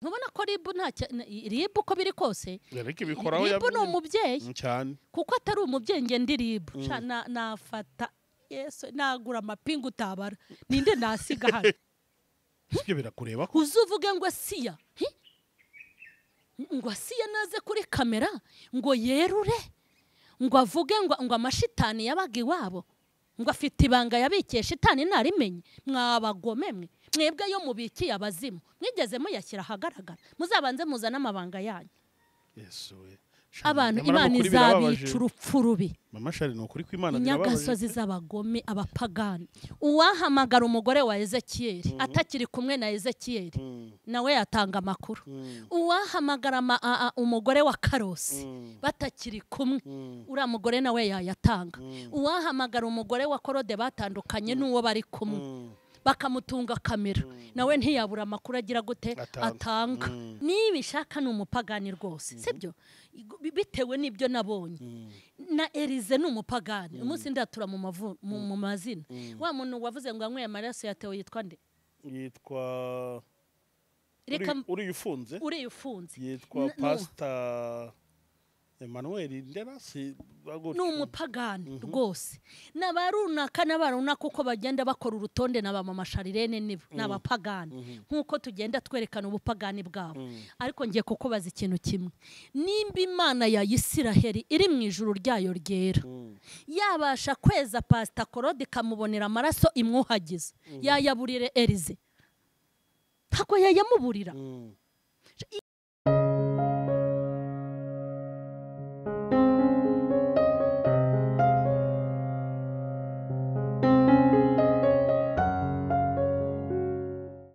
Ntubona ko RIB nta RIB uko biri kose RIB ni umubyeyi cyane, kuko atari umubyeyi nge ndi RIB nafata Yesu nagura amapingu utabara ninde nasiga hano. Ibyo birakureba ko uzuvuge ngo Asiya, ngo Asiya naze kuri kamera ngo yerure ngo avuge ngo amashitani yabaga iwabo ngo afite ibanga yabikiye shitani narimenye. Mwabagome mwe mwebwe yo mubikiye abazimu mwigeze muyashyira ahagaragara, muzabanze muzane amabanga yanyu. Yesu we, abantu Imana izabica urupfu rubi. Mama Shari, ni ukuri kw'Imana birababaje. Inyagasozi z'abagome abapagani. Uwahamagara umugore wa Ezekiyeli atakiri kumwe na Ezekiyeli nawe yatanga amakuru. Uwahamagara umugore wa Karosi batakiri kumwe uriya mugore nawe yayatanga. Uwahamagara umugore wa Korode batandukanye n'uwo bari kumwe bakamutunga kamera nawe ntiyabura amakuru agira gute atanga. Nibishaka ni umupagani rwose, sibyo? Bitewe n'ibyo nabonye. Na Elize ni umupagani. Umunsi ndatura mu mazina. Wa muntu wavuze ngo anyweye amaraso ya Theo yitwa nde? Yitwa uri ufunze? Uri ufunze. Yitwa Pastor Emmanuel Nderasi. Ni umupagani rwose. N'abarunaka n'abarunaka uko bagenda bakora urutonde na ba Mama Sharirene nibo n'abapagani, nkuko tugenda twerekana ubupagani bwabo. Ariko ngiye kukubaza ikintu kimwe: nimba Imana ya Isiraheli iri mu ijuru ryayo ryera yabasha kweza Pastor Korode ikamubonera amaraso imwuhagiza, yayaburire Elize? Ntabwo yayamuburira.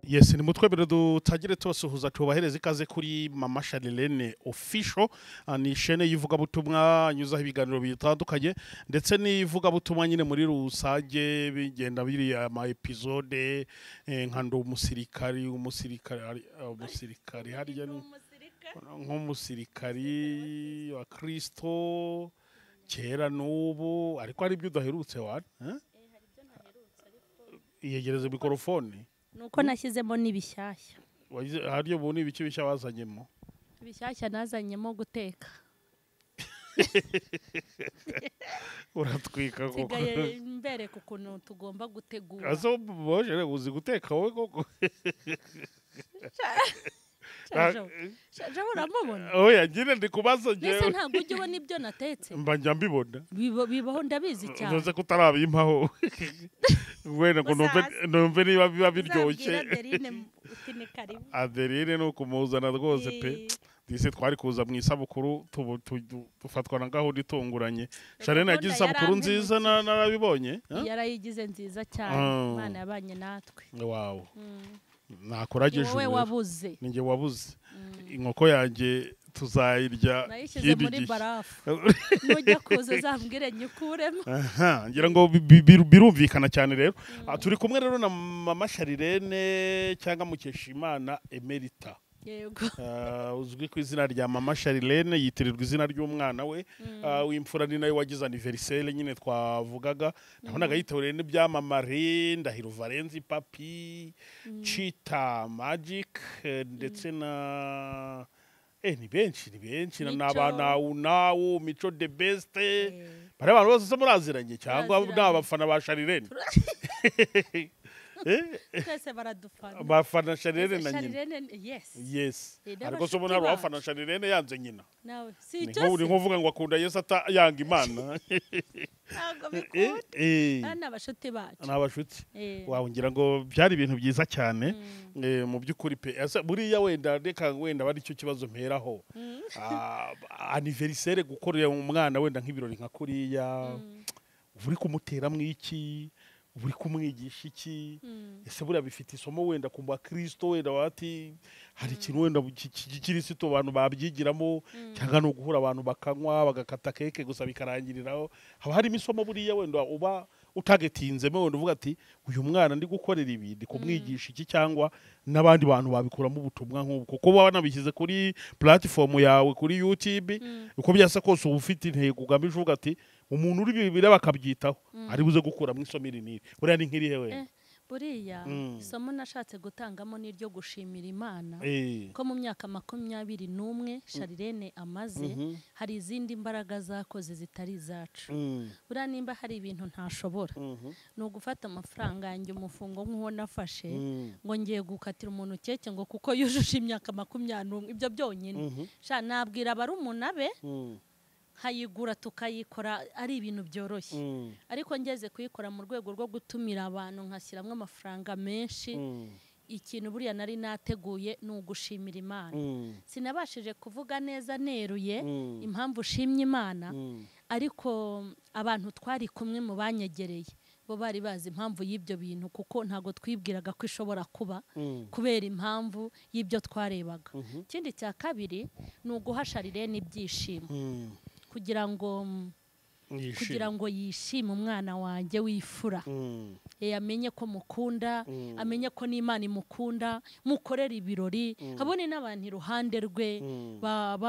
Yes, ni mutwe biro dutagire tubasuhuza tubahereza ikaze kuri Mama Sharirene Official. Ni chaîne y'ivugabutumwa nyuzaho ibiganiro bitandukanye ndetse n'ivugabutumwa nyine muri rusange, bigenda biri ama episode nka ndo umusirikari umusirikari hariya nk'umusirikari wa Kristo kera n'ubu, ariko ari byo udaherutse wa iyegereze mikrofone. Nuko nashyizemo n'ibishyashya. Hariyo ubu ni ibiki bishya wazanyemo? Ibishyashya nazanyemo guteka. Uratwika koko. Sigaye mbereka ukuntu tugomba gutegura. Aso boje uzi guteka wowe koko? Shaje uramubona? Oya ngire ndi kubaza ngewe. Mbese ntabwo ujya ubona ibyo natetse? Mba njya mbibona. Bibaho ndabizi cyane. Ntuze kutarabimpaho. Wenda ngo numve niba biba biryoshye. Adeline ni ukumuzana rwose pe. Dise twari kuza mu isabukuru dufatwa na gahunda itunguranye. Sharirene yagize isabukuru nziza narabibonye. Yarayigize nziza cyane. Imana yabanye natwe. Wow. Nakorageje wowe wabuze. Ninjye wabuze. Inkoko yanjye tuzayirya nayishyize muri barafu. Nujya kuza uzambwire nyikuremo. Aha, ngira ngo birumvikana cyane rero. Turi kumwe rero na Mama Sharirene cyangwa Mukeshimana Emerita. Yego. Uzwi ku izina rya Mama Sharirene, yitirirwa izina ry'umwana we w'imfura, ni nawe wagize anniversaire nyine twavugaga. Nabonaga yitewe n'ibyamamare Ndahiro Valenzi Papi, Chita Magic ndetse na ni benshi n'abana nawo Mico the Best. Bari abantu bose muraziranye cyangwa n'abafana ba Sharirene? Twese baradufana. Bafana Sharirene na nyina. Yes. Yes. Ariko so bona abafana Sharirene yanze nyina. Nawe si icyo. Ni nkuvuga ngo akunda Yesu ata yanga Imana. Ntabwo bikunda. Ni abashuti bacu. Ni abashuti. Wawe ngira ngo byari ibintu byiza cyane mu by'ukuri pe. Buriya wenda reka wenda bari cyo kibazo mperaho. Anniversaire gukorera umwana wenda nk'ibirori nka kuriya. Uri kumuteramwo iki? Uri kumwigisha iki? Ese buriya bifite isomo wenda ku bakristo wenda wati hari ikintu wenda kirisito abantu babyigiramo cyangwa no guhura abantu bakanywa bagakata keke gusa bikarangiriraho? Haba harimo isomo buriya wenda uba utagetinzemo wenda uvuga ati uyu mwana ndi gukorera ibi ndi kumwigisha iki, cyangwa n'abandi bantu babikuramo ubutumwa nk'ubwo, kuko baba nabishyize kuri platform yawe kuri YouTube, uko byasa kose uba ufite intego ugamije uvuga ati umuntu uri bibira bakabyitaho ari buze gukura mu isomo iri niri. Buriya ni nkirihe wenda? Buriya isomo nashatse gutangamo ni iryo gushimira Imana ko mu myaka 21 Sharirene amaze hari izindi mbaraga zakoze zitari izacu. Buriya nimba hari ibintu ntashobora ni ugufata amafaranga yanjye umufungo nk'uwo nafashe ngo ngiye gukatira umuntu keke ngo kuko yujuje imyaka 21, ibyo byonyine. Sha nabwira barumuna be nkayigura tukayikora ari ibintu byoroshye, ariko ngeze kuyikora mu rwego rwo gutumira abantu nkashyiramo amafaranga menshi. Ikintu buriya nari nateguye ni ugushimira Imana. Sinabashije kuvuga neza neruye impamvu ushimye Imana, ariko abantu twari kumwe mu banyegereye bo bari bazi impamvu y'ibyo bintu, kuko ntago twibwiraga ko ishobora kuba kubera impamvu y'ibyo twarebaga. Ikindi cya kabiri ni uguha Sharirene ibyishimo kugira ngo yishime umwana wanjye wifura, amenye ko mukunda, amenye ko n'Imana imukunda, mukorera ibirori, abone n'abantu iruhande rwe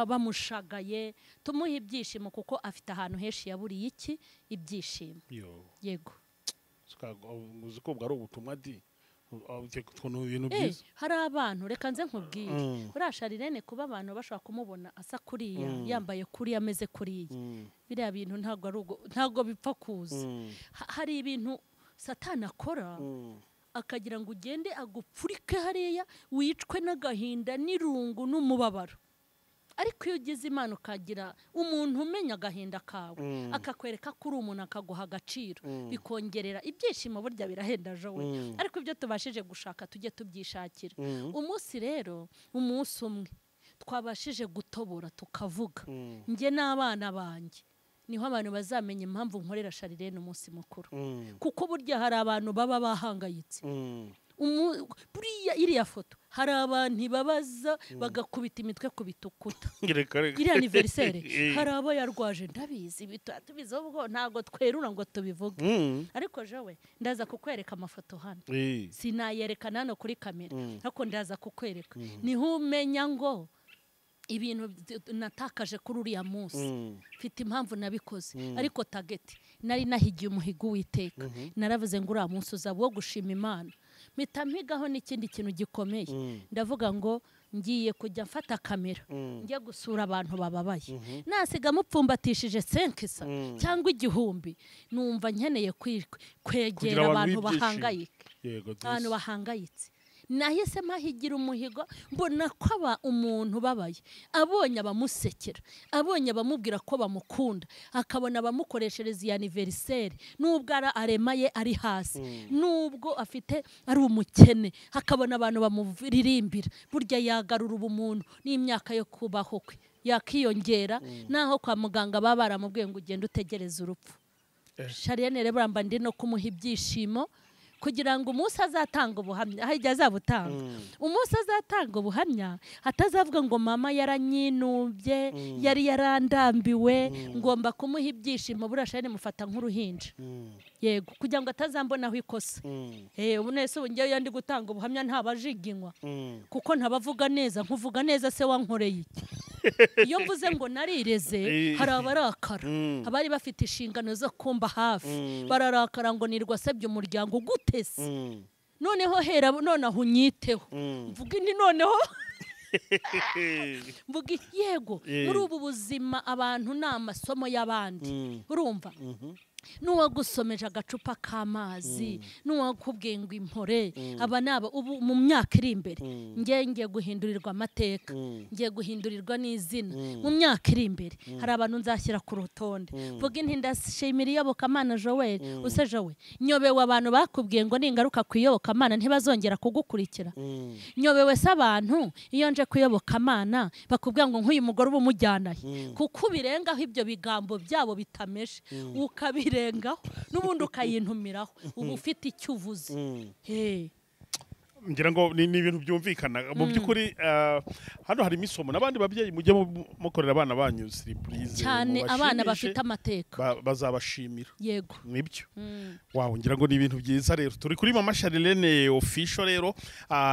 bamushagaye, tumuhe ibyishimo kuko afite ahantu henshi yaburiye iki ibyishimo. Yego. Uzi ko bwari ubutumwa di ibintu byiza. Hari abantu, reka nze nkubwire, buriya Sharirene kuba abantu bashobora kumubona asa kuriya, yambaye kuriya, ameze kuriya, biriya bintu ntabwo bipfa kuza. Hari ibintu Satani akora akagira ngo ugende agupfurike hariya wicwe n'agahinda n'irungu n'umubabaro. Ariko iyo ugize Imana ukagira umuntu umenya agahinda kawe, akakwereka ko uri umuntu, akaguha agaciro, bikongerera ibyishimo. Burya birahenda Jowe, ariko ibyo tubashije gushaka tujye tubyishakira. Umunsi rero, umunsi umwe twabashije gutobora tukavuga njye n'abana banjye, niho abantu bazamenya impamvu nkorera Sharirene umunsi mukuru. Kuko burya hari abantu baba bahangayitse. Buriya iriya foto hari abantu babaza bagakubita imitwe ku bitukuta. Iriya anniversaire hari abo yarwaje, ndabizi, tubizi ubwo ntago twerura ngo tubivuge. Ariko Jowe ndaza kukwereka amafoto hano, sinayerekana hano kuri kamera, ariko ndaza kukwereka. Niho umenya ngo ibintu natakaje kuri uriya munsi mfite impamvu nabikoze. Ariko target nari nahigiye umuhigo w'Uwiteka, naravuze ngo uriya munsi uzaba wo gushima Imana. Mpita mpigaho n'ikindi kintu gikomeye, ndavuga ngo ngiye kujya mfata kamera njye gusura abantu bababaye, nasiga mupfumbatishije 500 cyangwa 1000, numva nkeneye kwegera abantu bahangayika, abantu bahangayitse. Nahise mpahigira umuhigo, mbona ko aba umuntu babaye abonye abamusekera, abonye abamubwira ko bamukunda, akabona abamukoreshereza iyi anniversaire, nubwo aremaye ari hasi, nubwo afite ari umukene, akabona abantu bamuririmbira, burya yagarura ubumuntu n'imyaka yo kubaho kwe yakiyongera. Naho kwa muganga baba baramubwiye ngo ugende utegereze urupfu. Sharirene rero mba ndi no kumuha ibyishimo kugira ngo umunsi azatanga ubuhamya, aho igihe azabutanga, umunsi azatanga ubuhamya atazavuga ngo mama yaranyinubye, yari yarandambiwe, ngomba kumuha ibyishimo. Buriya Sharirene mufata nk'uruhinja, yego, kugira ngo atazambonaho ikosa. Ubu nese ubu ngewe ndi gutanga ubuhamya ntabajiginywa, kuko ntabavuga neza, nkuvuga neza se wankoreye iki? Iyo mvuze ngo narireze hari abarakara, abari bafite inshingano zo kumba hafi bararakara ngo nirwa asabye umuryango gutese. Noneho hera nonaho unyiteho, mvuga nti noneho mvuga yego. Muri ubu buzima abantu ni amasomo y'abandi, urumva? N'uwagusomeje agacupa k'amazi, n'uwakubwiye ngo impore, aba naba ubu mu myaka iri imbere ngiye guhindurirwa amateka, ngiye guhindurirwa n'izina. Mu myaka iri imbere hari abantu nzashyira ku rutonde, mvuga inti ndashimira Iyobokamana Joel. Use Joel, nyobewe abantu bakubwiye ngo ningaruka ku Iyobokamana ntibazongera kugukurikira. Nyobewe se abantu iyo nje kuyobokamana bakubwira ngo nk'uyu mugore uba umujyanahe, kuko ubirengaho ibyo bigambo byabo bitameshe, ukabire n'ubundi ukayintumiraho, uba ufite icyo uvuze. Ngira ngo ni ibintu byumvikana mu by'ukuri. Hano harimo isomo n'abandi babyeyi, mujye mukorera abana banyu surprise cyane, abana bafite amateka bazabashimira. Yego, nibyo. Wow, ngira ngo ni ibintu byiza rero. Turi kuri Mama Charlene Official rero,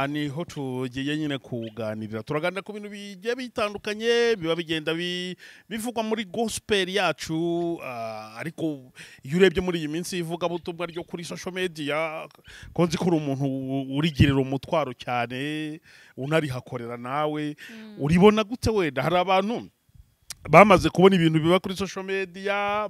niho tugiye nyine kuganirira, turaganira ku bintu bigiye bitandukanye biba bigenda bivugwa muri gospel yacu. Ariko iyo urebye muri iyi minsi ivugabutumwa ryo kuri social media, ko nzi ko uri umuntu urigirira umutwaro cyane, unarihakorera nawe, uribona gute? Wenda hari abantu bamaze kubona ibintu biba kuri social media,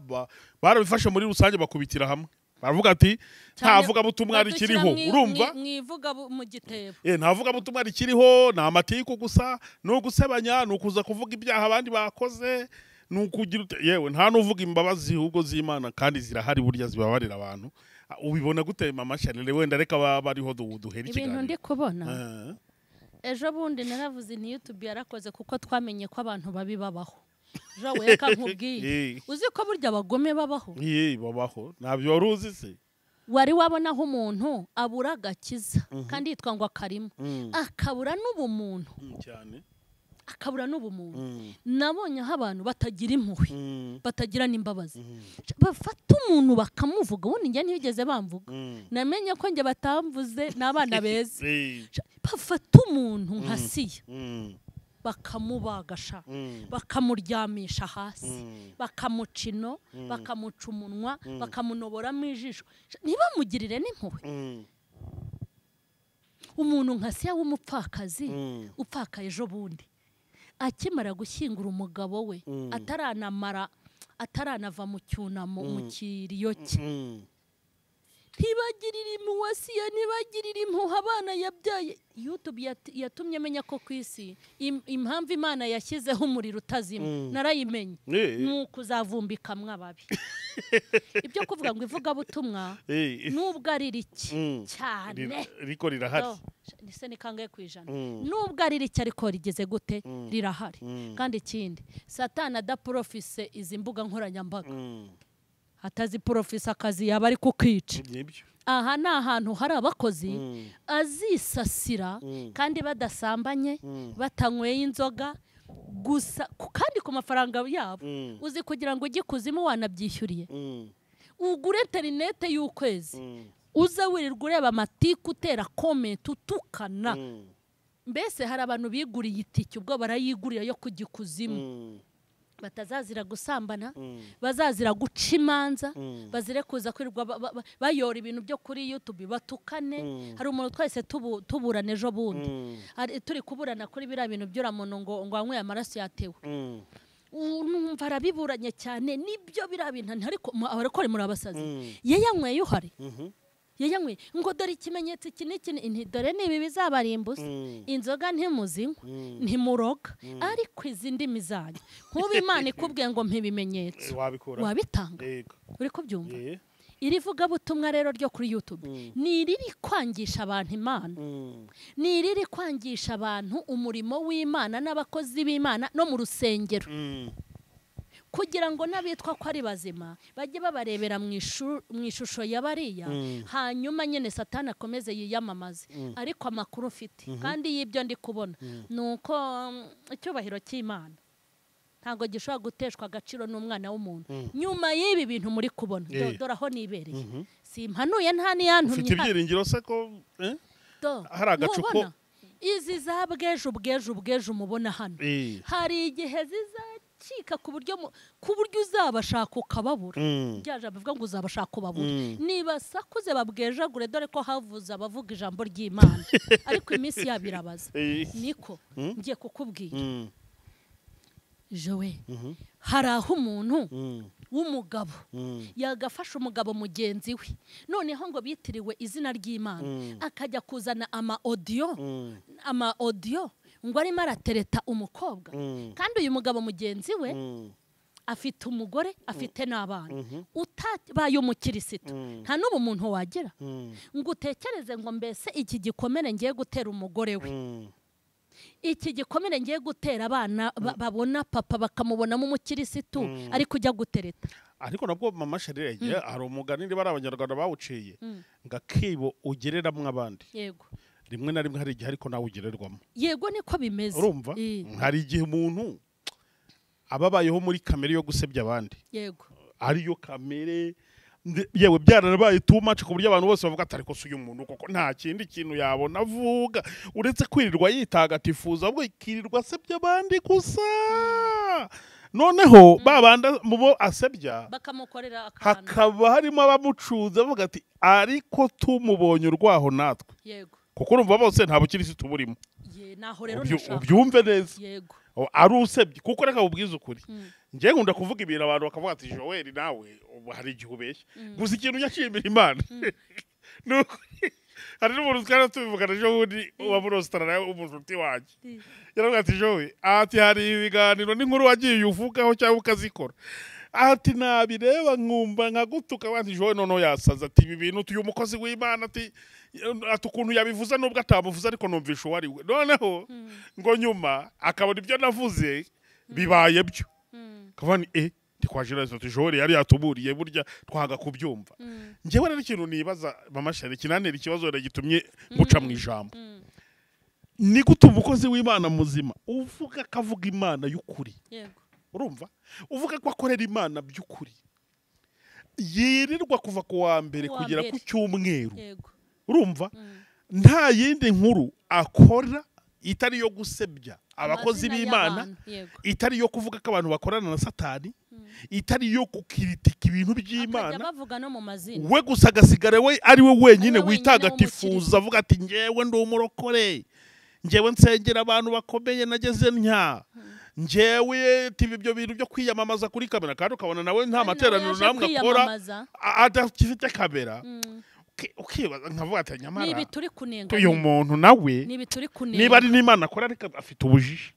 barabifashe muri rusange bakubitira hamwe, baravuga ati nta vugabutumwa rikiriho, urumva mwivuga mu gitebo, nta vugabutumwa rikiriho, ni amatiku gusa, ni ugusebanya, ni ukuza kuvuga ibyaha abandi bakoze, ni ukugira yewe nta n'uvuga imbabazi ahubwo z'Imana, kandi zirahari burya zibabarira abantu. Ubibona gute Mama Charlene? Wenda reka bariho duhera ikiganiro. Ibintu ndi kubona ejo bundi naravuze nti YouTube yarakoze, kuko twamenye ko abantu babi babaho. Jowe, reka nkubwiye, uzi ko burya abagome babaho? Babaho, ntabyo wari uzi se? Wari wabonaho umuntu abura agakiza kandi yitwa ngo akarimo, akabura n'ubumuntu cyane, akabura n'ubumuntu. Nabonye aho abantu batagira impuhwe, batagira n'imbabazi, bafata umuntu bakamuvuga. Ubundi njye ntibigeze bamvuga, namenye ko njye batamvuze n'abana beza. Bafata umuntu nka Siya bakamubagasha, bakamuryamisha hasi, bakamuca ino, bakamuca umunwa, bakamunoboramo ijisho, ntibamugirire n'impuhwe. Umuntu nka Siya w'umupfakazi upfakaye ejo bundi akimara gushyingura umugabo we, ataranamara, ataranava mu cyunamo, mu kiriyo cye, ntibagirire impuhwe Siya, ntibagirire impuhwe abana yabyaye. YouTube yatumye menya ko ku isi impamvu Imana yashyizeho umuriro utazima narayimenye, nuko uzavumbikamwe ababi. Ibyo kuvuga ngo ivugabutumwa nubwo ari rike cyane, riko rirahari, nise ni kangahe ku ijana, nubwo ari rike ariko rigeze gute, rirahari. Kandi ikindi, Satani adaprofise izi mbuga nkoranyambaga, ataziprofisa akazi yaba ari kukica. Aha ni ahantu hari abakozi azisasira, kandi badasambanye, batanyweye inzoga gusa, kandi ku mafaranga yabo. Uzi kugira ngo ujye kuzimu wanabyishyuriye, ugure interinete y'ukwezi, uze wirirwa ureba amatiku, utera comment, utukana. Mbese hari abantu biguriye itike, ubwo barayigurira yo kujya ikuzimu, batazazira gusambana, bazazira guca imanza, bazire kuza kwirirwa bayora ibintu byo kuri YouTube batukane. Hari umuntu twese tuburana ejo bundi, turi kuburana kuri biriya bintu by'ura muntu ngo anyweye amaraso yatewe, numva arabiburanye cyane, nibyo biriya bintu, ariko abarakora muri abasazi, ye yanyweye uhari, yanyweye ngo dore ikimenyetso iki n'iki, dore nibi bizabarimbuza, inzoga ntimuzinywa, ntimuroga, ariko izi ndimi zanyu, nkuba Imana ikubwiye ngo mpa ibimenyetso, wabitanga? Uri kubyumva? Iri vugabutumwa rero ryo kuri YouTube ni iriri kwangisha abantu Imana, ni iriri kwangisha abantu umurimo w'Imana n'abakozi b'Imana no mu rusengero, kugira ngo n'abitwa ko ari bazima bajye babarebera mu ishusho ya bariya, hanyuma nyine Satani akomeze yiyamamaze. Ariko amakuru mfite kandi y'ibyo ndi kubona nuko icyubahiro cy'Imana ntabwo gishobora guteshwa agaciro n'umwana w'umuntu. Nyuma y'ibi bintu muri kubona, dore aho nibereye, simpanuye nta niyantumye. Ufite ibyiringiro se ko hari agacuko izi za bwejo bwejo bwejo mubona hano, hari igihe zizacika ku buryo uzabashaka ukababura. Byaje bavuga ngo uzabashaka ubabura, niba sakuze babwejagure, dore ko havuze abavuga ijambo ry'Imana, ariko iminsi yabo irabaza. Niko ngiye kukubwira Jowe, hari aho umuntu w'umugabo yagafasha umugabo mugenzi we, noneho ngo bitiriwe izina ry'Imana, akajya kuzana ama audio, ama audio ngo arimo aratereta umukobwa, kandi uyu mugabo mugenzi we afite umugore, afite n'abana, utabaye umukirisitu nta n'ubumuntu wagira ngo utekereze ngo mbese iki gikomere ngiye gutera umugore we, iki gikomere ngiye gutera abana babona papa bakamubonamo umukirisitu ariko ujya gutereta. Ariko nabwo Mama Charlene, hari umugani bari abanyarwanda bawuciye ngo akibo ugereramwe abandi, yego, Rimwe na rimwe hari igihe ariko nawe ugererwamo. Yego niko bimeze. Urumva? Hari igihe umuntu ababayeho muri kamere yo gusebya abandi. Yego. Ariyo kamere yewe byaranabaye too much ku buryo abantu bose bavuga ati ariko si uyu muntu koko nta kindi kintu yabona avuga uretse kwirirwa yitagatifuza, ahubwo ikirirwa asebya abandi gusa. Noneho babanda mu bo asebya bakamukorera akantu, hakaba harimo abamucuza bavuga ati ariko tumubonye urwaho natwe. Yego. Kuko urumva bose nta bukirisitu burimo. Ye naho rero nashaka ubyumve neza. Yego. Ari usebye kuko reka ubwize ukuri. Ngiye nkunda kuvuga ibintu abantu bakavuga ati Joel nawe hari igihe ubeshya. Gusa ikintu nyashimira Imana. Nuko hari n'umuntu twari tubivugana ejo bundi wa muri Australia umushuti wanjye. Yaravuga ati Joel, ati hari ibiganiro n'inkuru wagiye uvugaho cyangwa ukazikora. Ati nabireba nkumva nkagutuka ati Joel noneho yasaza ati ibi bintu uyu mukozi w'Imana ati ukuntu yabivuze nubwo atamuvuze ariko numvisha uwo ari we. Noneho ngo nyuma akabona ibyo navuze bibaye byo. Kavani ndikwajira ati Joel yari yatuburiye burya twaga kubyumva. Njyewe rero ikintu nibaza mama Shari kinanira ikibazo rero gitumye guca mu ijambo. Ni gute umukozi w'Imana muzima uvuga akavuga Imana y'ukuri? Yego. Urumva? Uvuga ko akorera Imana by'ukuri. Yirirwa kuva ku wa mbere kugera ku cyumweru. Yego. Urumva? Nta yindi nkuru akora itari yo gusebya abakozi b'Imana, itari yo kuvuga ko abantu bakorana na Satani, itari yo kukiritika ibintu by'Imana. Bavuga no mu mazina. We gusa agasigara we ari we wenyine witagatifuza avuga ati ngewe ndi umurokore, ngewe nsengera abantu bakomeye nageze ntya. Njewe tibi ibyo bintu byo kwiyamamaza kuri kamera kandi ukabona nawe nta materaniro namwe akora adafite kamera. Ukibaza nkavuga ati nyamara nibi turi kunenga uyu muntu nawe niba ari n'Imana akora ariko afite ubujiji.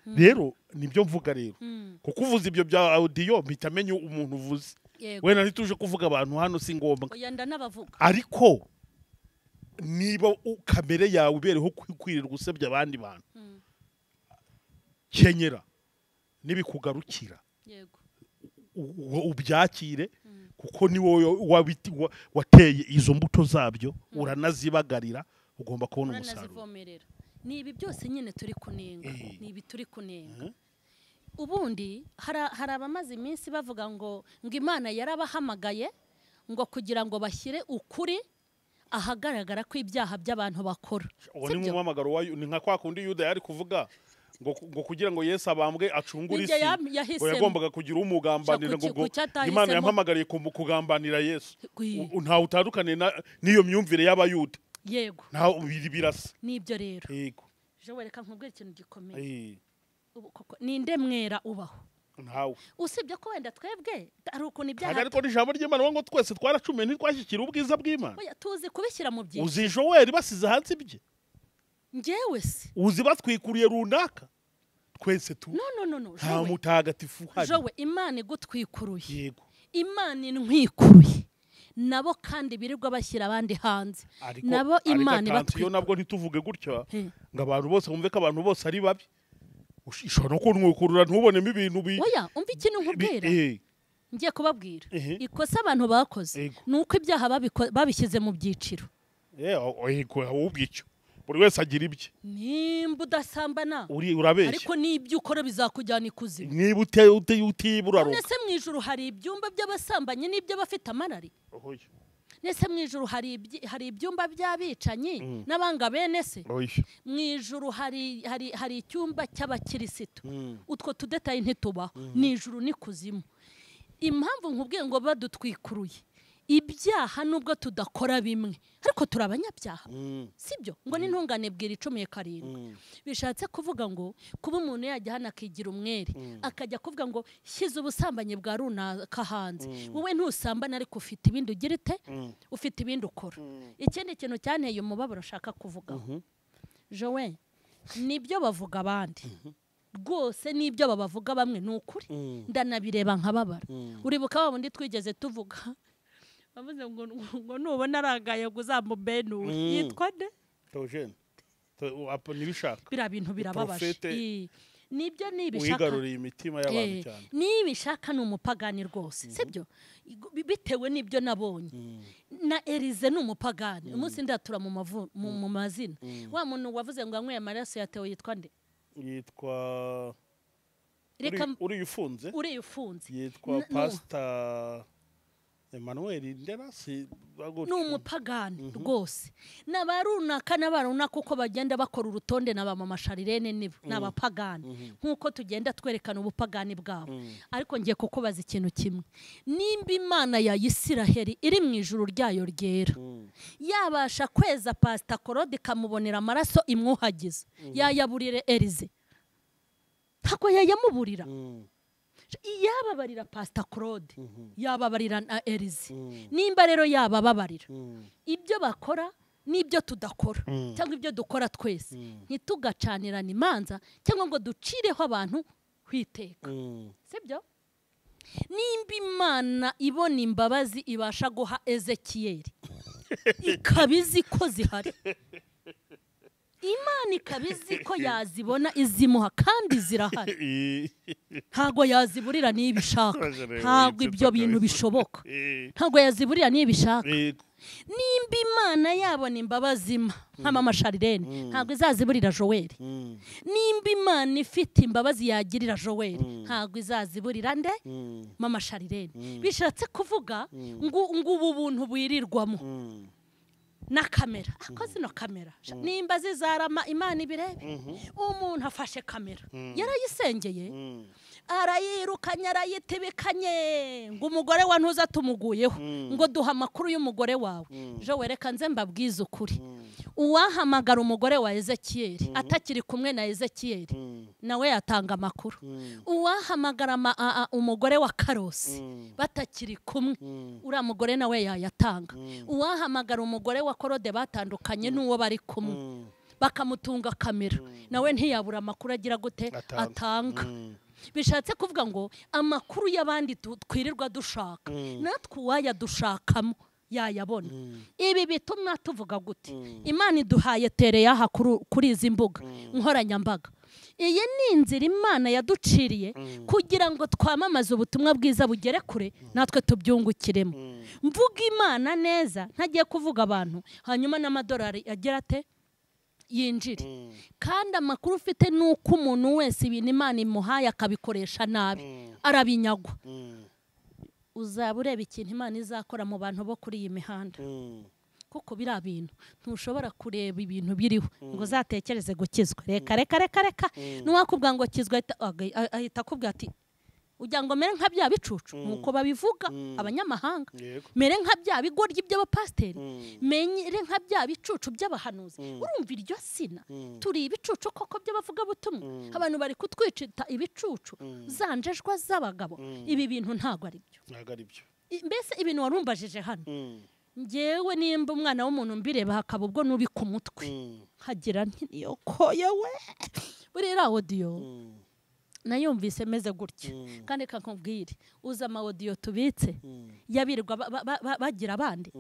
Rero nibyo mvuga rero kuko uvuze ibyo bya audio mpita menya umuntu uvuze. We nari tuje kuvuga abantu hano si ngombwa. Oya ndanabavuga. Ariko niba kamere yawe ubereho kwirirwa usebya abandi bantu, kenyera nibikugarukira. Yego. Ubyakire kuko ni wowe wateye izo mbuto zabyo, uranazibagarira, ugomba kubona umusaruro. Ni ibi byose nyine turi kunenga, ni ibi turi kunenga. Ubundi hari abamaze iminsi bavuga ngo Imana yarabahamagaye ngo kugira ngo bashyire ukuri ahagaragara ko ibyaha by'abantu bakora. Uwo ni umuhamagaro wa ni nka kwa kundi Yuda yari kuvuga ngo kugira ngo Yesu abambwe acungure isi, ngo yagombaga kugira umugambanira, ngo Imana yampamagariye kugambanira Yesu. Nta utandukane n'iyo myumvire y'abayuda. Yego. Nta birasa. Nibyo rero. Yego. Joel reka nkubwire ikintu gikomeye. Koko ninde mwera ubaho? Ntawe. Usibye ko wenda twebwe ari ukuntu ibyaha. Ariko n'ijambo ry'Imana ngo twese twaracumiye ntitwashyikira ubwiza bw'Imana. Oya tuzi kubishyira mu byinshi. Uzi Joel basize hanze ibye. Njyewe se. Uzi batwikuriye runaka. Twese tu. No. Nta mutagatifu hari. Joel Imana igutwikuruye. Yego. Imana intwikuruye. Nabo kandi birirwa bashyira abandi hanze. Nabo Imana ibatwikuruye. Nabwo ntituvuge gutya ngo abantu bose bumve ko abantu bose ari babi. Ushobora no kunwikurura ntubonemo ibintu bi. Oya umva ikintu nkubwira. Ngiye kubabwira. Ikosa abantu bakoze nuko ibyaha babishyize mu byiciro. Ubwicyo. Buri wese agira ibye. Nimba udasambana urabeshya. Ariko n'ibyo ukora bizakujyana ikuzimu. Niba utibura ruka. Nese mu ijuru hari ibyumba by'abasambanyi n'iby'abafite amarari. Nese mu ijuru hari ibyumba by'abicanyi n'abanga bene se. Mu ijuru hari icyumba cy'abakirisitu. Utwo tudetaye ntitubaho. Ni ijuru ni kuzimu. Impamvu nkubwiye ngo badutwikuruye ibyaha nubwo tudakora bimwe ariko turabanyabyaha, sibyo? Ngo n'intungane bwira 17. Bishatse kuvuga ngo kuba umuntu yajya hano akigira umwere akajya kuvuga ngo shyize ubusambanyi bwa runaka hanze, wowe ntusambana ariko ufite ibindi ugira ite, ufite ibindi ukora. Ikindi kintu cyanteye umubabaro ushaka kuvugaho, Joel, nibyo bavuga abandi rwose nibyo babavuga bamwe ni ukuri, ndanabireba nkababara. Uribuka wa wundi twigeze tuvuga bavuze ngo nubona arangaye uzamubenure, yitwa nde? Theogene. Nibishaka. Biriya bintu birababaje. Nibyo nibishaka wigaruriye imitima y'abantu cyane. Nibishaka ni umupagani rwose, sibyo? Bitewe n'ibyo nabonye. Na Elize ni umupagani. Umunsi ndatura mu mazina. Wa muntu wavuze ngo anyweye amaraso ya Theo yitwa nde? Yitwa Reka uri ufunze? Uri ufunze. Yitwa Pastor Emmanuel Nderasi. Ni umupagani rwose. N'abarunaka n'abarunaka uko bagenda bakora urutonde na ba mama Sharirene nibo n'abapagani, nkuko tugenda twerekana ubupagani bwabo. Ariko ngiye kukubaza ikintu kimwe. Nimba Imana ya Isiraheli iri mu ijuru ryayo ryera, yabasha kweza Pastor Korode ikamubonera amaraso imwuhagiza, yayaburire Elize? Ntabwo yayamuburira. Yababarira Pastor Claude, yababarira na Elize. Nimba rero yabababarira ibyo bakora n'ibyo tudakora, cyangwa ibyo dukora twese, ntitugacanirana imanza cyangwa ngo ducireho abantu kwiteka, sibyo? Nimba Imana ibona imbabazi ibasha guha Ezekiyeli, ikabizi ko zihari, Imana ikabizi ko yazibona izimuha kandi zirahari, ntago yaziburira nibishaka. Ntago ibyo bintu bishoboka, ntago yaziburira nibishaka. Nimba Imana yabona imbabazi nka mama Sharirene, ntago izaziburira Joel. Nimba Imana ifite imbabazi yagirira Joel, ntago izaziburira nde? Mama Sharirene. Bishatse kuvuga ngo ubu buntu bwirirwamo na kamera, ako zino kamera nimba zizarama Imana ibirebe. Umuntu afashe kamera yarayisengeye, arayirukanye, arayitibikanye ngo umugore wa ntuza tumuguyeho, ngo duha amakuru y'umugore wawe. Jo wereka nze mbabwize ukuri, uwahamagara umugore wa Ezekiyeli atakiri kumwe na Ezekiyeli, nawe yatanga amakuru. Uwahamagara umugore wa Karosi batakiri kumwe, uriya mugore nawe yayatanga. Uwahamagara umugore wa Korode batandukanye n'uwo bari kumwe, bakamutunga kamera, nawe ntiyabura amakuru agira gute? Atanga. Bishatse kuvuga ngo amakuru y'abandi twirirwa dushaka, natwe uwayadushakamo yayabona. Ibi bituma tuvuga gute? Imana iduhaye tere yaha kuri izi mbuga nkoranyambaga. Iyi ni inzira Imana yaduciriye kugira ngo twamamaze ubutumwa bwiza bugere kure, natwe tubyungukiremo. Mvuga Imana neza, ntagiye kuvuga abantu, hanyuma n'amadolari agera ate? Yinjire. Kandi amakuru ufite nuko umuntu wese ibintu Imana imuhaye akabikoresha nabi, arabinyagwa. Uzaba ureba ikintu Imana izakora mu bantu bo kuri iyi mihanda. Kuko biri bintu ntushobora kureba ibintu biriho ngo uzatekereze gukizwa. Reka reka reka reka. Nuwakubwa ngo kizwa ahita akubwira ati ujya ngo mere nka bya bicucu, nkuko babivuga abanyamahanga, mere nka bya bigoryi by'abapasteri, mere nka bya bicucu by'abahanuzi. Urumva iryo sina turi ibicucu koko by'abavuga butumwa. Abantu bari kutwicita ibicucu, zanjejwa z'abagabo. Ibi bintu ntago ari byo, ntago ari byo. Mbese ibintu warumbajije hano, ngewe nimba umwana w'umuntu mbireba hakaba ubwo nubi ku mutwe nkagira nti niyo koyewe buriya audio nayumvise meze gutya. Kandi kakubwire uza ama audio tubitse yabirirwa bagira abandi,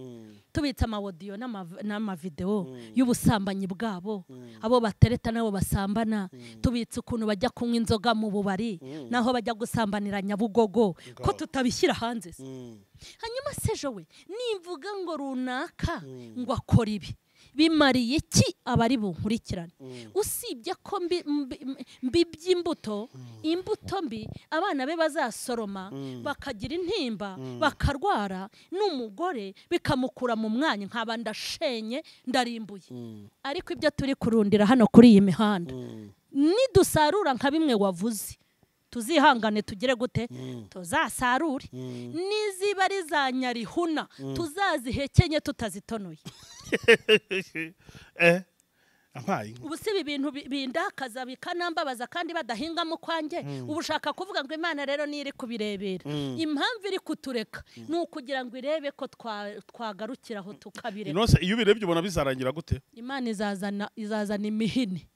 tubitse ama audio n'ama video y'ubusambanyi bwabo, abo batereta nabo basambana, tubitse ukuntu bajya kunywa inzoga mu bubari naho bajya gusambanira Nyabugogo, ko tutabishyira hanze. Hanyuma sejo we nimvuga ngo runaka ngo akora ibi, bimariye iki abari bunkurikirane? Usibye ko mbibye imbuto, imbuto mbi abana be bazasoroma bakagira intimba, bakarwara, n'umugore bikamukura mu mwanya, nkaba ndashenye ndarimbuye. Ariko ibyo turi kurundira hano kuri iyi mihanda, nidusarura nka bimwe wavuze, tuzihangane tugere gute? Tuzasarure. Niziba ari za nyarihuna tuzazihekenye tutazitonoye. Ubu si ibi bintu bindakaza bikanambabaza kandi badahingamo kwanjye. Ubu ushaka kuvuga ngo Imana rero niyo iri kubirebera. Impamvu iri kutureka ni ukugira ngo irebe ko twagarukiraho tukabireka. Inose iyo ubirebye ubona bizarangira gute? Imana izazana imihini,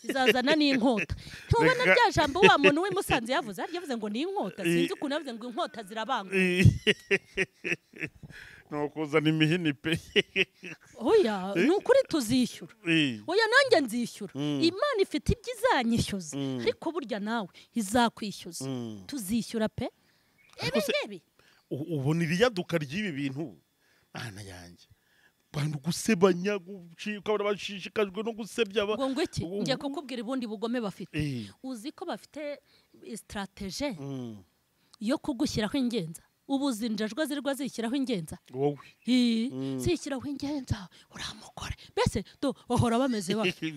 izazana n'inkota. Ntubona rya jambo wa muntu w'i Musanze yavuze? Yavuze ngo ni inkota, sinzi ukuntu yavuze ngo inkota zirabanga. No kuzana imihini pe. Oya, ni ukuri tuzishyura. Oya, nanjye nzishyura. Imana ifite ibyo izanyishyuza, ariko burya nawe izakwishyuza. Tuzishyura pe. Ibi ngibi ubona iriyaduka ry'ibi bintu ana yanjye bantu gusebanya gucika bashishikajwe no gusebya ngo iki ngiye kukubwira ubundi bugome bafite. Uzi ko bafite strategie yo kugushyiraho ingenza. Ubu zinjajwe zirwa zishyiraho ingenza wowe zishyiraho ingenza uramukore mbese do bahora bameze bate.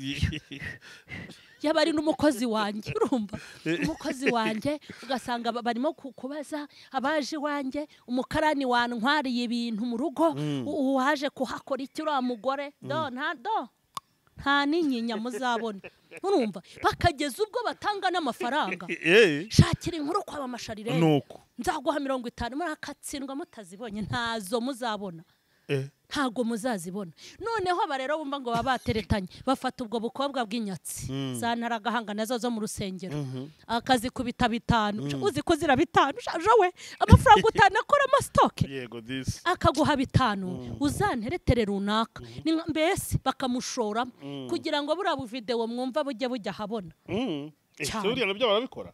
Yaba ari n'umukozi wanjye, urumva umukozi wanjye ugasanga barimo kubaza abaje wanjye, umukarani wantwariye ibintu mu rugo, uwaje kuhakora iki uriya mugore do nta do nta n'inyinya muzabona. Urumva bakageza ubwo batanga n'amafaranga. Shakira inkuru kwa mama Sharirene nzaguha 50 murakatsindwa mutazibonye, ntazo muzabona. Ntago muzazibona. Noneho abarero bumva ngo babateretanye bafata ubwo bukobwa bw'inyatsi za ntaragahanga nazo zo mu rusengero akazikubita 5. Uzi ko zira 5 jowe amafaranga utanakora amastoke. Yego this akaguha 5 uzanteretere runaka mbese bakamushora kugira ngo bura video mwumva bujye bujya habona. Ese nabyo barabikora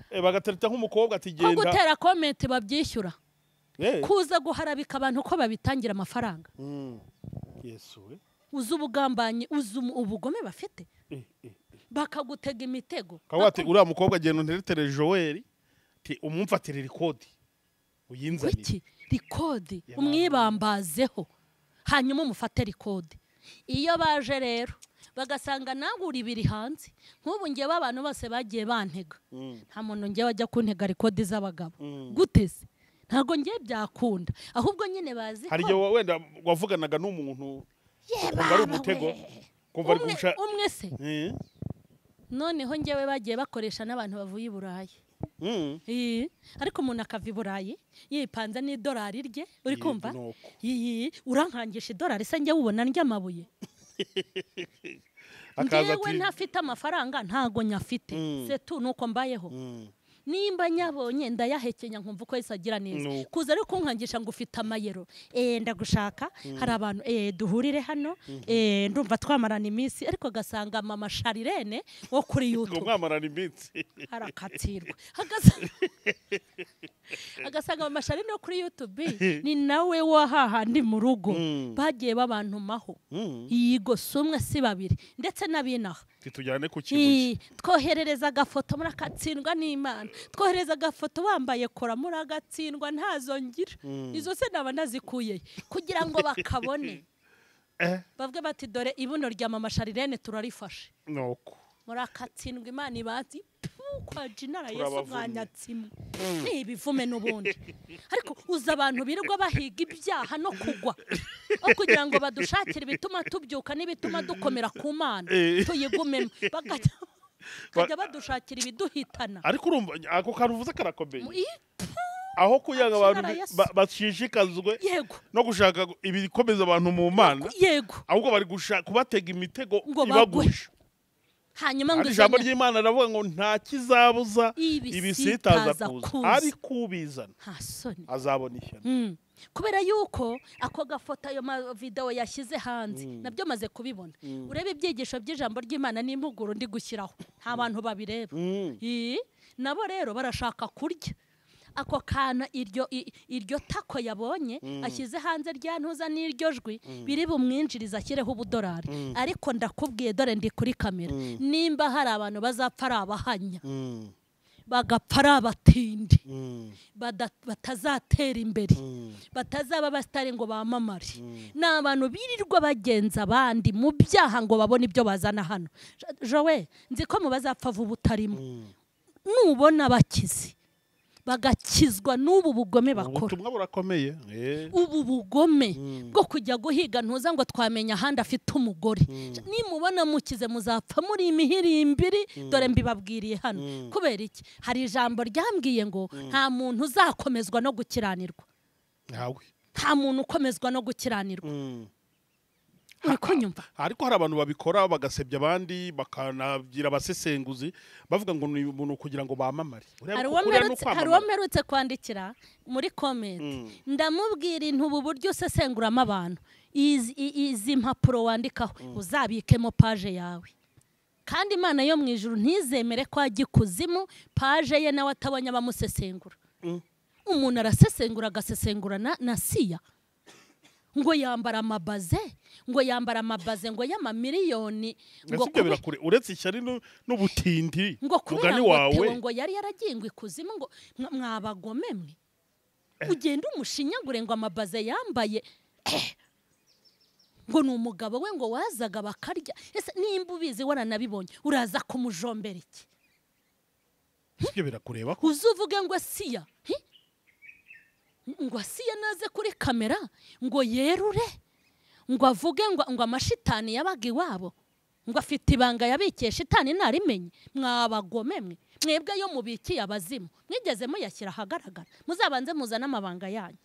bagatereta nk'umukobwa ati genda ko gutera comment babyishyura. Kuza guharabika abantu ko babitangira amafaranga. Yesu we uzi ubugambanyi, uzi ubugome bafite. Bakagutega imitego. Kawati uriya mukobwa agenda unteretere Joel ti umumfatire record uyinzanire. Iki record umwibambazeho hanyuma umufate record. Iyo baje rero bagasanga nagura ibiri hanze nk'ubu ngiye abantu bose bagiye bantega. Nta muntu ngiye wajya kuntega record z'abagabo. Guteze ntago ngiye byakunda, ahubwo nyine bazi ko hari igihe wenda wavuganaga n'umuntu kumva ari umutego, kumva ari gusha umwe se. Noneho ngewe bagiye bakoresha n'abantu bavuye i Burayi. Ariko umuntu akava i Burayi yipanze n'idolari rye, uri kumva urankangisha idolari se njye ubona ndya amabuye. Ngewe ntafite amafaranga ntago nyafite setu nuko mbayeho. Nimba nyabonye ndayahekenya nkumva uko Yesu agira neza. Kuza ari kunkangisha ngo ufite amayero, ndagushaka hari abantu duhurire hano, ndumva twamarana iminsi, ariko gasanga mama Sharirene wo kuri YouTube ngo mwamarana iminsi arakatirwa. Agasanga mama Sharirene wo kuri YouTube ni nawe wahahandi mu rugo bagiye babantumaho. Yigo sumwe si babiri ndetse n'abinaha titujyane ku kibuye. Twoherereza agafoto murakatsindwa n'Imana. Twohereza agafoto wambaye kora muragatsindwa ntazo ngira. Izo se naba nazikuye kugira ngo bakabone. Bavuge bati dore ibuno rya mama Sharirene turarifashe. Nuko murakatsindwa Imana ibazi kwa jinara Yesu mwanyatsimwe. Ni ibivume n'ubundi. Ariko uza abantu birirwa bahiga ibyaha no kugwa kugira ngo badushakire bituma tubyuka n'ibituma dukomera ku Mana tuyigumemo, bakajya badushakira ibiduhitana. Ariko urumva ako karuvuze karakomeye. Aho kuyaga abantu bashishikazwe no gushaka ibikomeza abantu mu Mana, yego ahubwo bari gushaka kubatega imitego ibagusha. Hanyuma ngo ijambo ry'Imana ravuga ngo nta kizabuza ibisitaza kuza, ariko ubizana azabona ishyano. Kubera yuko ako gafoto ayo video yashyize hanze nabyo maze kubibona. Urebe ibyigisho by'ijambo ry'Imana n'impuguro ndi gushyiraho nta bantu babireba. Nabo rero barashaka kurya ako kana iryo tako yabonye ashyize hanze rya ntuza n'iryo jwi biri bumwinjiriza ashyireho ubudolari. Ariko ndakubwiye dore ndi kuri kamera, nimba hari abantu bazapfa ari abahanya bagapfa ari abatindi batazatera imbere, batazaba abasitari ngo bamamare, ni abantu birirwa bagenza abandi mu byaha ngo babone ibyo bazana hano. Jowe nzi ko mu bazapfa vuba utarimo, nubona bakize bagakizwa n'ubu bugome bakora. Ubutumwa burakomeye. Ubu bugome bwo kujya guhiga ntuza ngo twamenya ahandi afite umugore. Nimubona mukize muzapfa muri imihirimbiri, dore mbibabwiriye hano. Kubera iki? Hari ijambo ryambwiye ngo nta muntu uzakomezwa no gukiranirwa. Ntawe. Nta muntu ukomezwa no gukiranirwa. Uri kunyumva? Ariko hari abantu babikora bagasebya abandi, bakanagira abasesenguzi bavuga ngo ni umuntu kugira ngo bamamare. Hari uwo mperutse kwandikira muri comment, ndamubwira intu ubu buryo usesenguramo abantu, izi mpapuro wandikaho uzabikemo page yawe. Kandi Imana yo mu ijuru ntizemere ko ajya ikuzimu page ye nawe atabonye abamusesengura. Umuntu arasesengura agasesengura na siya, ngo yambara amabaze, ngo yambara amabaze ngo y'amamiliyoni, ngo birakure uretse ishyari n'ubutindi ngo kubera wawe ngo yari yaragingwe ikuzimu, ngo mwabagome mwe ugenda umushinyagure ngo amabaze yambaye ngo ni umugabo we ngo wazaga bakarya. Ese nimba ubizi waranabibonye uraza kumujombera iki? Ibyo birakureba ko uzuvuge ngo siya, ngo asiya naze kuri kamera ngo yerure, ngo avuge ngo amashitani yabaga iwabo, ngo afite ibanga yabikiye shitani narimenye. Mwabagome mwe, mwebwe yo mubikiye abazimu mwigeze muyashyira ahagaragara? Muzabanze muzane amabanga yanyu.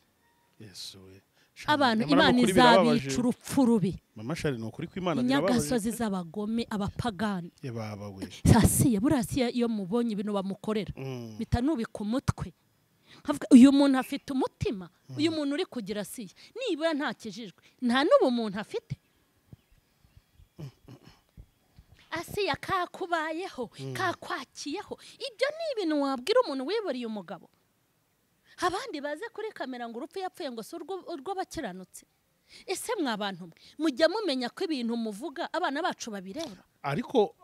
Yesu we, abantu Imana izabica urupfu rubi. Mama Shari, ni ukuri ko Imana birababaje. Inyagasozi z'abagome, abapagani. Yebaba we. Sasiya burasiya iyo mubonye ibintu bamukorera bitanubika umutwe. Uyu muntu afite umutima, uyu muntu uri kugira siya nibura ntakijijwe, nta n'ubumuntu afite. Asiya kakubayeho, kakwakiyeho. Ibyo ni ibintu wabwira umuntu wiburiye umugabo. Abandi baze kuri kamera ngo urupfu yapfuye ngo si urw'abakiranutse. Ese mwa bantu mwe mujya mumenya ko ibintu muvuga abana bacu babireba? Ariko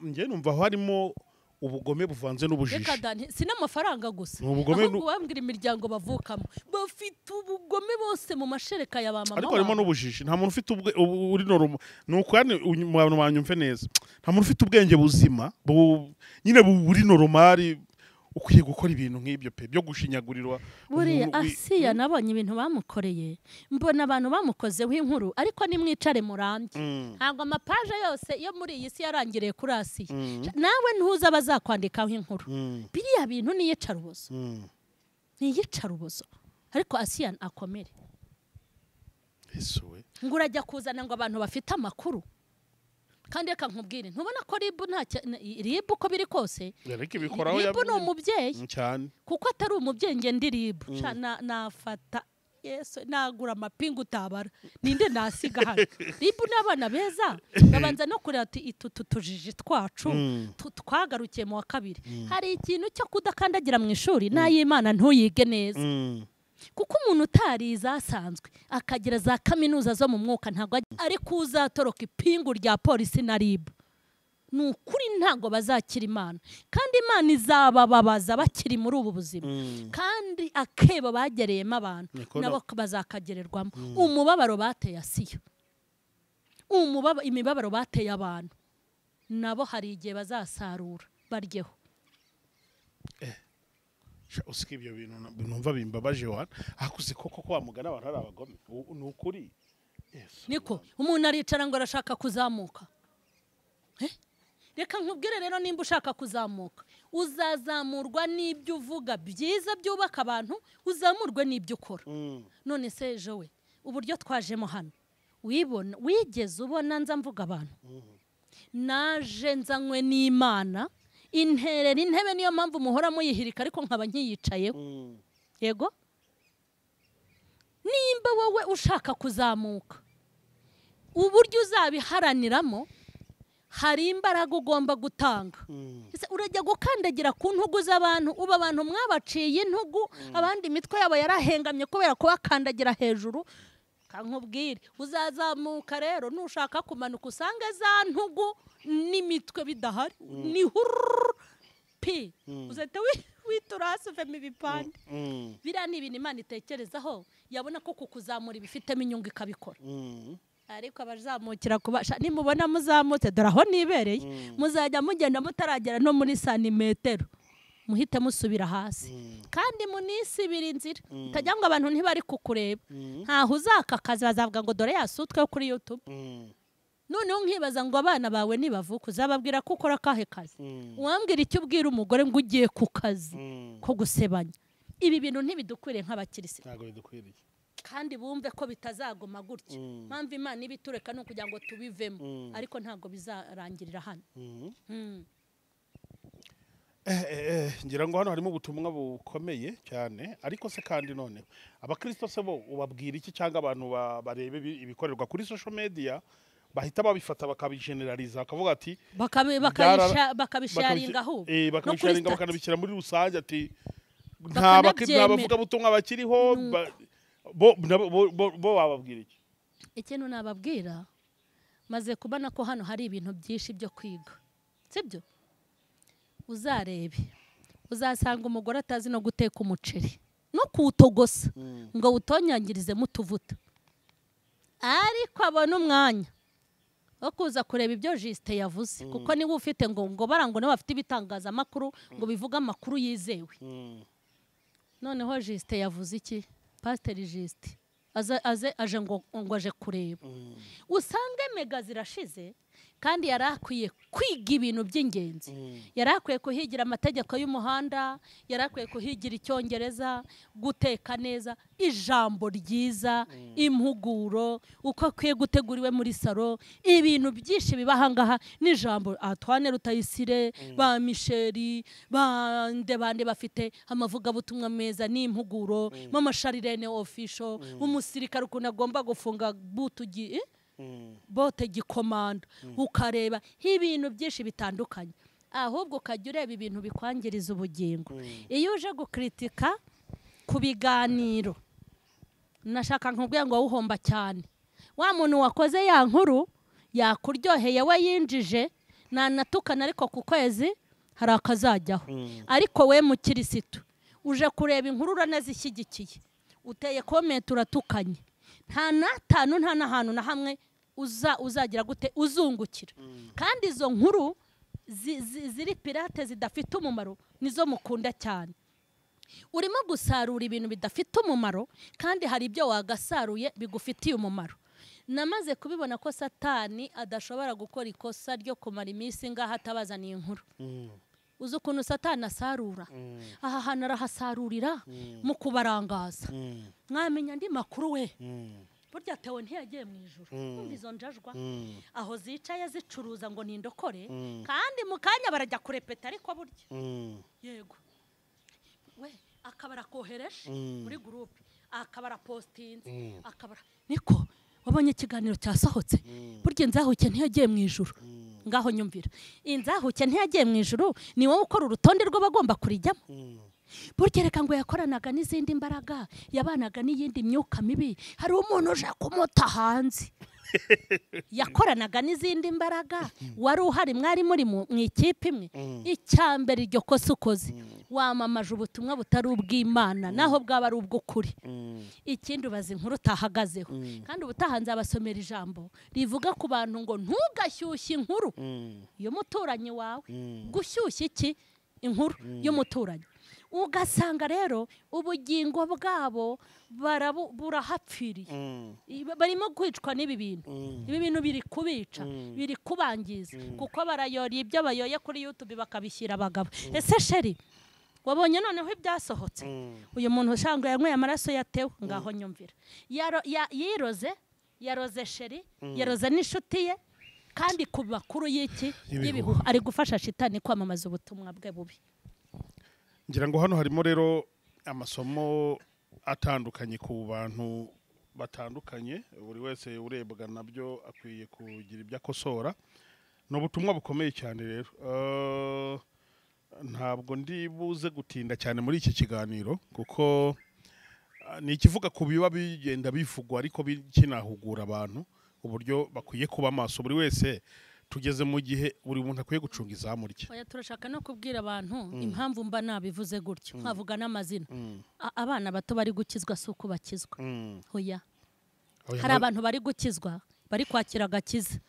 njye numva harimo ubugome buvanze n'ubujiji. Reka da, si n'amafaranga gusa, ahubwo wambwira imiryango bavukamo bafite ubugome bose mu mashereka ya ba mama. Ariko harimo n'ubujiji. Nta muntu ufite uri normal, nuko yani abantu banyumve neza, nta muntu ufite ubwenge buzima nyine buri normal ukwiye gukora ibintu nk'ibyo pe byo gushinyagurirwa. Buriya Asiya nabonye ibintu bamukoreye, mbona abantu bamukozeho inkuru, ariko nimwicare murambye. Ntabwo amapaje yose yo muri iyi si yarangiriye kuri Asiya. Nawe ntuza bazakwandikaho inkuru. Biriya bintu ni iyicarubozo. Ni iyicarubozo. Ariko Asiya akomere. Yesu we. Ngo urajya kuzana ngo abantu bafite amakuru. Kandi reka nkubwire, ntubona ko ribu nta ribu uko biri kose, ribu ni umubyeyi cyane, kuko atari umubyeyi nge ndi ribu nafata Yesu nagura amapingu utabara ninde nasiga hano. Ribu n'abana beza babanza no kureba ati itu tujiji twacu twagarukiye mu wa kabiri. Hari ikintu cyo kudakandagira mu ishuri n'ay'Imana ntuyige neza. Kuko umuntu utarize asanzwe akagira za kaminuza zo mu mwuka ntabwo ariko uzatoroka ipingu rya polisi na RIB. Ni ukuri ntabwo bazakira Imana, kandi Imana izabababaza bakiri muri ubu buzima. Kandi akebo bagereyemo abantu nabo bazakagererwamo. Umubabaro bateye Asiya, imibabaro bateye abantu nabo hari igihe bazasarura baryeho. Usiki ibyo bintu numva bimbabaje wa akuze koko kwa mugana abantu ari abagome, ni ukuri. Niko umuntu aricara ngo arashaka kuzamuka. Reka nkubwire rero, nimba ushaka kuzamuka uzazamurwa n'ibyo uvuga byiza byubaka abantu, uzamurwe n'ibyo ukora. None se ejo we uburyo twajemo hano wibona, wigeze ubona nza mvuga abantu? Naje nzanywe n'Imana interera intebe, niyo mpamvu muhora muyihirika ariko nkaba nkiyicayeho. Yego, nimba wowe ushaka kuzamuka uburyo uzabiharaniramo hari imbaraga ugomba gutanga. Urajya gukandagira ku ntugu z'abantu, uba abantu mwabaciye intugu, abandi imitwe yabo yarahengamye kubera kubakandagira hejuru. Kankubwire, uzazamuka rero nushaka kumanuka usange za ntugu n'imitwe bidahari, ni hurr pi uzahita witura hasi uvemo ibipande. Biriya ni ibintu Imana itekerezaho, yabona ko kukuzamura ibifitemo inyungu ikabikora. Ariko abazamukira kubasha, nimubona muzamutse dore aho nibereye, muzajya mugenda mutaragera no muri santimetero muhite musubira hasi. Kandi munisibira inzira, utajya ngo abantu ntibari kukureba, ntaho uzakakaza bazavuga ngo dore yasutwe kuri YouTube. Noneho nkibaza ngo abana bawe nibavuka uzababwira ko ukora akahe kazi? Uwambwira icyo ubwira umugore ngo ugiye ku kazi ko gusebanya. Ibi bintu ntibidukwiriye nk'abakirisitu. Ntabwo bidukwiriye. Kandi bumve ko bitazagoma gutya. Mpamvu Imana ibitureka no kugira ngo tubivemo, ariko ntabwo bizarangirira hano. Ngira ngo hano harimo ubutumwa bukomeye cyane, ariko se kandi none abakristo se bo ubabwira iki, cyangwa abantu barebe ibikorerwa kuri social media bahita babifata bakabigeneraliza bakavuga ati bakabisharinga ahubwo bakabisharinga bakanabishyira muri rusange ati nta bavuga butumwa bakiriho, bo bababwira iki? Ikintu nababwira, maze kubona ko hano hari ibintu byinshi byo kwiga, sibyo? Uzarebe uzasanga umugore atazi no guteka umuceri no kuwutogosa ngo utonyangirizemo utuvuta, ariko abona umwanya wo kuza kureba ibyo Justin yavuze, kuko niba ufite ngo barango niba bafite ibitangazamakuru ngo bivuga amakuru yizewe. Noneho Justin yavuze iki? Pasiteri Justin aze aje ngo aje kureba, usange mega zirashize, kandi yari akwiye kwiga ibintu by'ingenzi. Yari akwiye kuhigira amategeko y'umuhanda, yari akwiye kuhigira icyongereza, guteka neza, ijambo ryiza, impuguro, uko akwiye gutegura iwe muri salo, ibintu byinshi biba ahangaha n'ijambo. Antoine Rutayisire, ba Michel, bande bande bafite amavugabutumwa meza n'impuguro, Mama Sharirene official, umusirikare ukuntu agomba gufunga butugi bote gikomando, ukareba ibintu byinshi bitandukanye, ahubwo ukajya ureba ibintu bikwangiriza ubugingo. Iyo uje gukritika ku biganiro, nashaka nkubwiye ngo uhomba cyane. Wa muntu wakoze ya nkuru yakuryoheye we yinjije nanatukana, ariko ku kwezi hari akazajyaho. Ariko we mukirisitu uje kureba inkuru uranazishyigikiye, uteye comment uratukanye, nta natanu nta nahantu na hamwe uzagira gute uzungukira. Kandi izo nkuru ziri pirate zidafite umumaro nizo mukunda cyane. Urimo gusarura ibintu bidafite umumaro, kandi hari ibyo wagasaruye bigufitiye umumaro. Namaze kubibona ko Satani adashobora gukora ikosa ryo kumara iminsi ngaha atabazaniye inkuru. Uzi ukuntu Satani asarura? Aha hantu arahasarurira mu kubarangaza. Mwamenya andi makuru we. Burya Theo ntiyagiye mu ijuru. Kumva izo njajwa aho zicaye zicuruza ngo nindokore, kandi mu kanya barajya kurepeta, ariko burya yego we akabara kohereje muri groupe, akabara postinze, akabara niko wabonye ikiganiro cyasohotse, burya inzahuke ntiyagiye mu ijuru. Ngaho nyumvira, inzahuke ntiyagiye mu ijuru, ni wowe ukora urutonde rw'abagomba kurijyamo. Burya reka ngo yakoranaga n'izindi mbaraga, yabanaga n'iyindi myuka mibi, hari umuntu uje kumuta hanze. Yakoranaga n'izindi mbaraga, wari uhari mwari muri mu ikipe imwe. Icyambere iryo kosa ukoze, wamamaje ubutumwa butari ubw'Imana, naho bwaba ari ubw'ukuri. Ikindi ubaza inkuru utahagazeho. Kandi ubutaha nzabasomera ijambo rivuga ku bantu ngo ntugashyushye inkuru y'umuturanyi wawe. Gushyushya iki? Inkuru y'umuturanyi. Ugasanga rero ubugingo bwabo burahapfiriye, barimo kwicwa n'ibi bintu. Ibi bintu biri kubica, biri kubangiza, kuko barayora ibyo bayoye kuri YouTube bakabishyira abagabo. Ese sheri wabonye noneho ibyasohotse? Uyu muntu ushanga yanyweye amaraso yatewe, ngaho nyumvira. Yiroze, yaroze sheri, yaroze n'inshuti ye, kandi ku bakuru y'iki y'ibihuha ari gufasha shitani kwamamaza ubutumwa bwe bubi. Ngira ngo hano harimo rero amasomo atandukanye ku bantu batandukanye, buri wese urebwa nabyo akwiye kugira ibyo akosora. Ni ubutumwa bukomeye cyane rero. Ntabwo ndi buze gutinda cyane muri iki kiganiro, kuko ni ikivuga ku biba bigenda bivugwa, ariko kinahugura abantu uburyo bakwiye kuba maso. Buri wese tugeze mu gihe buri muntu akwiye gucunga izamu rye. Oya, turashaka no kubwira abantu impamvu mba nabivuze gutyo, nkavuga n'amazina. Abana bato bari gukizwa si uko bakizwa. Oya, hari abantu bari gukizwa bari kwakira agakiza,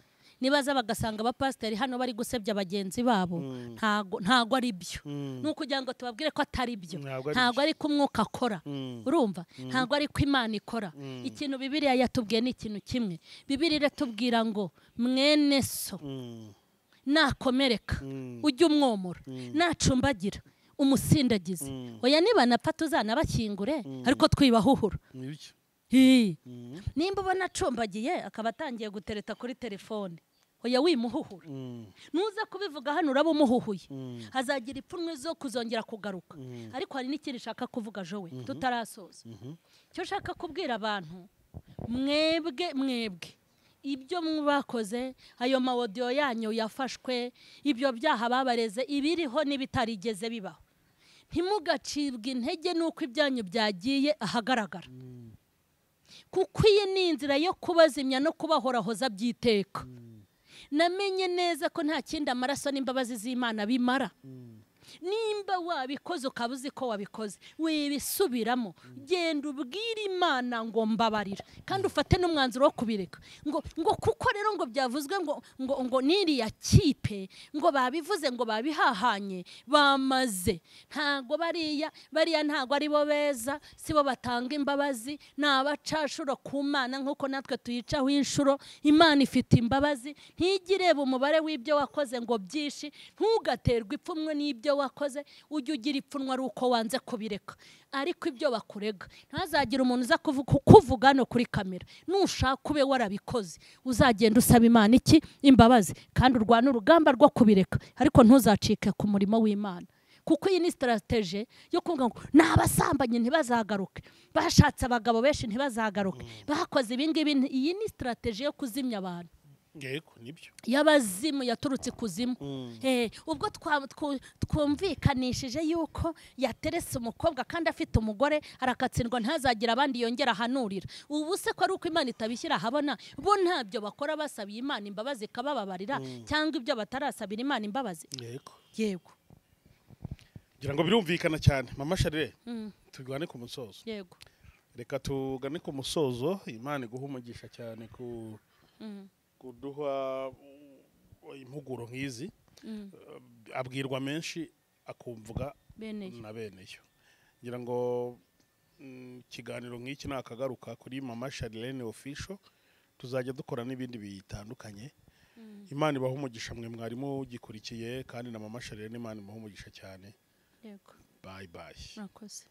nibaza bagasanga abapasiteri hano bari gusebya bagenzi babo, ntago ari byo. Nuko kugira ngo tubabwire ko atari byo, ntago ari ko umwuka akora, urumva, ntago ari ko Imana ikora. Ikintu Bibiliya yatubwiye ni ikintu kimwe. Bibiliya iratubwira ngo mwene so nakomereka ujye umwomora, nacumbagira umusindagize. Oya, niba napfa tuzanabakingure, ariko twibahuhura. Nimba ubona acumbagiye akaba atangiye gutereta kuri telefone, oya wimuhuhura. Nuza kubivuga hano uraba umuhuhuye, hazagira ipfunwe zo kuzongera kugaruka. Ariko hari n'ikindi nshaka kuvuga Jowe tutarasoza. Icyo nshaka kubwira abantu, mwebwe ibyo mwakoze, ayo mawodiyo yanyu yafashwe, ibyo byaha babareze, ibiriho n'ibitarigeze bibaho, ntimugacibwe intege n'uko ibyanyu byagiye ahagaragara, kuko iyi ni inzira yo kubazimya no kubahorahoza byiteka. Namenye neza ko nta kindi amaraso n'imbabazi z'Imana bimara. Nimba wabikoze ukaba uzi ko wabikoze, wibisubiramo, genda ubwire Imana ngo mbabarira, kandi ufate n'umwanzuro wo kubireka. Ngo kuko rero ngo byavuzwe ngo niriya kipe ngo babivuze ngo babihahanye bamaze, ntago bariya ntago ari bo beza, sibo batanga imbabazi, ni abacashuro ku Mana nkuko natwe tuyicaho inshuro. Imana ifite imbabazi, ntigireba umubare w'ibyo wakoze ngo byinshi, ntugaterwe ipfunwe n'ibyo wakoze, ujye ugira ipfunwe ari uko wanze kubireka. Ariko ibyo bakurega, ntazagira umuntu uza kukuvuga no kuri kamera. Nushaka ube warabikoze, uzagenda usaba Imana iki? Imbabazi, kandi urwana urugamba rwo kubireka, ariko ntuzacike ku murimo w'Imana. Kuko iyi ni strategy yo kuvuga ngo n'abasambanyi ntibazagaruke, bashatse abagabo benshi ntibazagaruke, bakoze ibi ngibi. Iyi ni strategy yo kuzimya abantu. Yego nibyo, y'abazimu yaturutse kuzimu. Ubwo twumvikanishije yuko yaterese umukobwa kandi afite umugore, arakatsindwa ntazagira abandi yongera ahanurira. Ubu se ko ari uko Imana itabishyira ahabona, bo ntabyo bakora basabiye Imana imbabazi ikabababarira, cyangwa ibyo batarasabira Imana imbabazi. Yego yego, ngira ngo birumvikana cyane. Mama Charlene, tugane ku musozo. Yego, reka tugane ku musozo. Imana iguhe umugisha cyane ku kuduha impuguro nk'izi. Abwirwa menshi akumvuga na beneyo. Ngira ngo ikiganiro nk'iki nakagaruka kuri Mama Charlene Official, tuzajya dukora n'ibindi bitandukanye. Imana ibahe umugisha mwe mwarimu gikurikiye, kandi na Mama Charlene Imana imuhe umugisha cyane. Yego, bye bye. Murakoze.